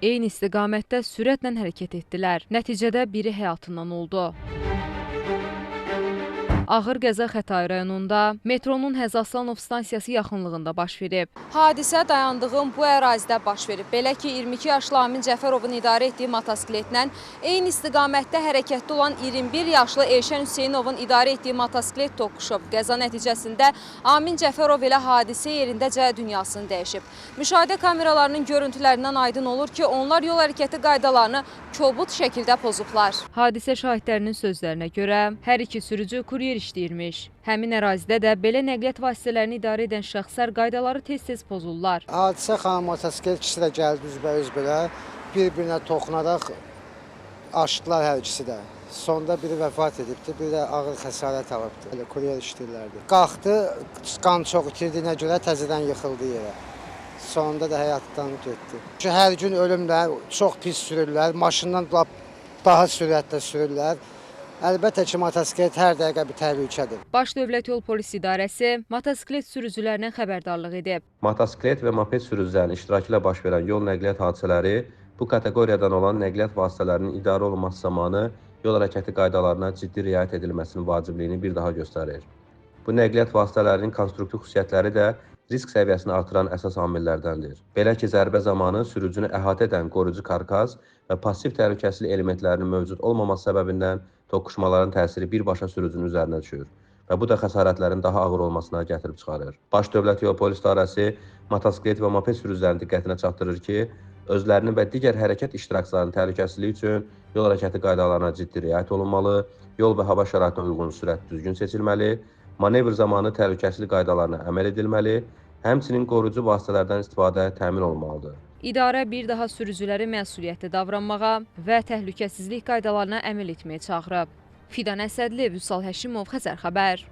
Eyni istiqamətdə sürətlə hərəkət etdilər. Nəticədə biri həyatından oldu. Ağır qəza Xətai rayonunda metronun Həzi Aslanov stansiyası yaxınlığında baş verib. Hadisə dayandığım bu ərazidə baş verib. Belə ki, 22 yaşlı Amin Cəfərovun idarə etdiyi motosikletlə eyni istiqamətdə hərəkətdə olan 21 yaşlı Elşən Hüseynovun idarə etdiyi motosiklet toqquşub. Qəza nəticəsində Amin Cəfərov elə hadisə yerindəcə dünyasını dəyişib. Müşahidə kameralarının görüntülərindən aydın olur ki, onlar yol hərəkəti qaydalarını kobud şəkildə pozublar. Hadisə şahidlərinin sözlərinə görə hər iki sürücü kuryer işləyirmiş. Həmin ərazidə də belə nəqliyyat vasitələrini idarə edən şəxslər qaydaları tez-tez pozurlar. Hadisə xanım motosiklet ikisi də gəldi üzbəüz belə, bir-birinə toxunaraq aşdılar hər ikisi də. Sonda biri vəfat edibdi, biri də ağır xəsarət alıbdı. Elə kuryer işləyirlərdi. Qalxdı, qan çox itirdiyinə görə təzədən yıxıldı yerə. Sonunda da həyatdan getdi. Çünki hər gün ölümlə çox pis sürürlər, maşından lap daha sürətlə sürürlər. Əlbəttə ki, motosiklet hər dəqiqə bir təhlükədir. Baş Dövlət Yol Polis İdarəsi motosiklet sürücülərinə xəbərdarlıq edib. Motosiklet və moped sürücülərinin iştirakı ilə baş verən yol nəqliyyat hadisələri bu kateqoriyadan olan nəqliyyat vasitələrinin idarə olunması zamanı yol hərəkəti qaydalarına ciddi riayət edilməsinin vacibliyini bir daha göstərir. Bu nəqliyyat vasitələrinin konstruktiv xüsusiyyətləri də risk səviyyəsini artıran əsas amillərdəndir. Belə ki, zərbə zamanı sürücünü əhatə edən qoruyucu karkaz və pasiv təhlükəsizlik elementlərinin mövcud olmaması səbəbindən toqquşmaların təsiri birbaşa sürücünün üzərinə düşür və bu da xəsarətlərin daha ağır olmasına gətirib çıxarır. Baş Dövlət Yol Polis İdarəsi motosiklet və moped sürücülərinin diqqətinə çatdırır ki, özlərinin və digər hərəkət iştirakçılarının təhlükəsizliyi üçün yol hərəkəti qaydalarına ciddi riayət olunmalı, yol və hava şəraitinə uyğun sürət düzgün seçilməli, manevr zamanı təhlükəsizlik qaydalarına əməl edilməli, həmçinin qoruyucu vasitələrdən istifadə təmin olunmalıdır. İdarə bir daha sürücüləri məsuliyyətli davranmağa və təhlükəsizlik qaydalarına əməl etməyə çağırıb. Fidan Əsədli, Vüsal Həşimov, Xəzər Xəbər.